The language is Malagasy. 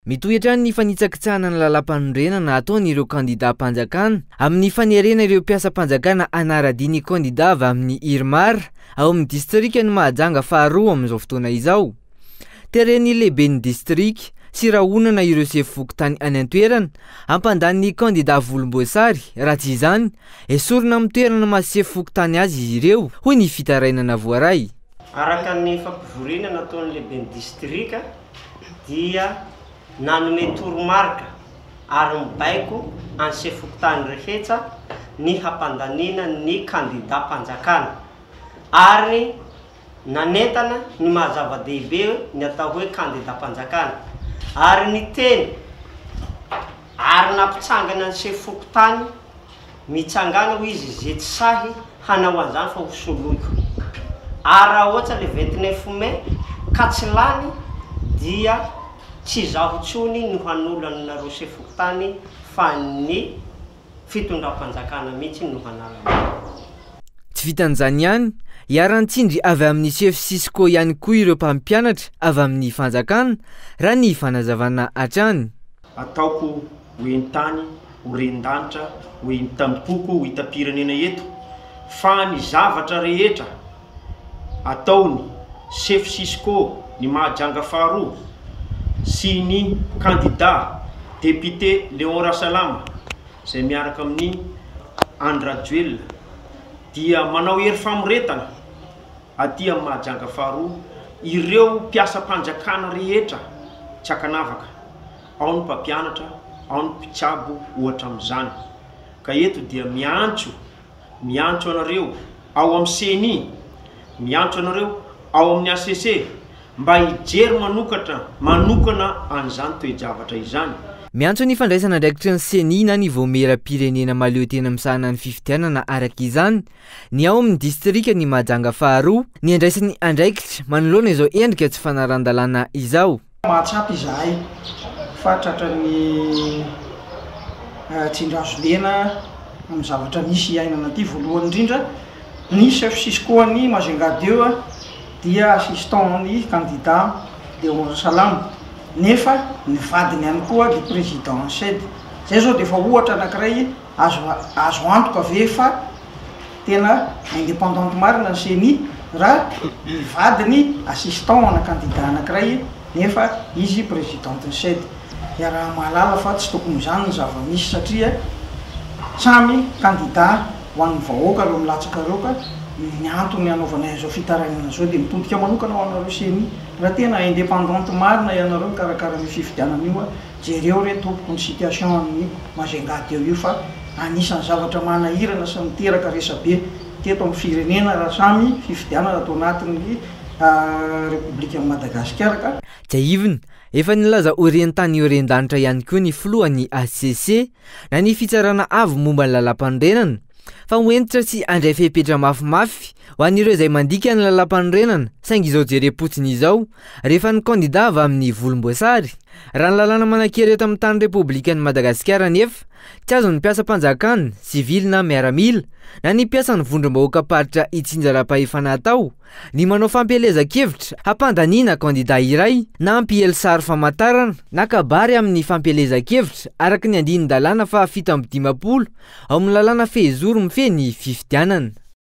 Mitohy hatrany ny fanitsakitsahana ny lalàmpanorenana ataon'ireo kandidam-panjakana amin'ny fanerena ireo mpiasam-panjakana hanara-dia ny kandida avy amin'ny IRMAR ao amin'ny distrikan'i Mahajanga faharoa amin'izao fotoana izao. Teren'ny lehiben'ny distrika sy rahonana ireo sefo fokontany any an-toerana hampandany ny kandida volomboasary raha tsy izany esorina amin'ny toerana maha sefo fokontany azy izy ireo, hoy ny fitarainana voaray. Araka ny fampivoriana nataon'ny lehiben'ny distrika dia nanome toromarika ary mibaiko an'ny sefo fokontany rehetra ny hampandaniana ny kandidam-panjakana ary nanentana ny maha zava-dehibe ny atao hoe kandidam-panjakana ary niteny ary nampitsangana ny sefo fokontany Mitsangàna hoy izy ze tsy sahy hanao an'izany fa ho soloiko. Ary raha ohatsa le 29 mai ka tsy lany dia tsy izaho intsony no hanolo anareo sefo fokontany fa ny fitondram-panjakana mihitsy no hanala anareo. Tsy vitan'izany ihany, iharan'ny tsindry avy amin'ny sefo Cisco ihany koa ireo mpampianatra avy amin'ny fanjakana, raha ny fanazavana hatrany. Ataoko ho eny-tany, ho ren-danitra, ho entam-poko, ho hitam-pirenena eto, fa ny zavatra rehetra ataony sefo Cisco, ny Mahajanga faharoa, sy ny kandida depite Léon Rasalama, izay miaraka amin'i Andry Rajoelina, dia manao hery famoretana aty amin'i Mahajanga faharoa ireo mpiasam-panjakana rehetra tsy ankanavaka. ao ny mpampianatra, ao ny mpitsabo ohatra amin'izany. Ka eto dia miantso, miantso anareo ao amin'ny ceni, miantso anareo ao amin'ny HCC mba hijery manokatra, manokana an'izany toe-javatra izany. Miantso ny fandraisana andraikitry ny ceni na ny Vaomieram-pirenena mahaleo tena misahana ny fifidianana araka izany ny ao amin'ny distrikan'i Mahajanga faharoa ny handraisany andraikitra manoloana izao endrika tsy fanaran-dalàna izao. Mahatsapa izahay fa tratran'ny tsindry lena amin'ny zavatra misy iainana aty. Voalohany indrindra, ny chef Cisco an'i Majunga deux dia assistant ny candidat Léon Rasalama, nefa ny vadiny ihany koa dia président CED. Izay izao dia efa ohatra anankiray azo azo antoka ve fa tena indépendante marina ny ceni raha ny vadiny assistant ana candidat anakiray nefa izy présidente ny ced. Iaraha-mahalala fa tsy tokony ho izany ny zava-misy satria samy candidat ho an'ny vahoaka ireo milatsaka ireo ka ny antony hanaovanay an'izao fitarainana izao dia mitodika manokana ho anareo ceni raha tena indépendante marina ianareo mikarakara an'io fifidianana io Jereo re tompoko ny situation amin'ny Majunga teo io fa anisan'ny zavatra manahirana sy niteraka resabe teto amin'ny firenena raha samy fifidianana ato anatin'ny Repoblikan'i Madagasikara ka. Tsiahivina, efa nilaza ho ren-tany ho ren-danitra ihany koa ny filohan'ny HCC na ny Fitsarana Avo momba ny Lalàmpanorenana fa ho hentitra sy handray fepetra mafimafy ho an'ireo izay mandika ny lalàmpanorenana saingy izao jerem-potsiny izao rehefa ny kandida avy amin'ny volomboasary Raha ny lalàna manan-kery eto amin'ny tany Repoblikan'i Madagasikara anefa, tsy azon'ny mpiasam-panjakana, sivily na miaramila, na ny mpiasan'ny vondrom-bahoakam-paritra itsinjaram-pahefana atao, ny manao fampielezan-kevitra hampandaniana kandida iray na hampiely sary famantarana na kabary amin'ny fampielezan-kevitra araka ny andinin-dalàna faha 57 ao amin'ny lalàna fehizoro mifehy ny fifidianana.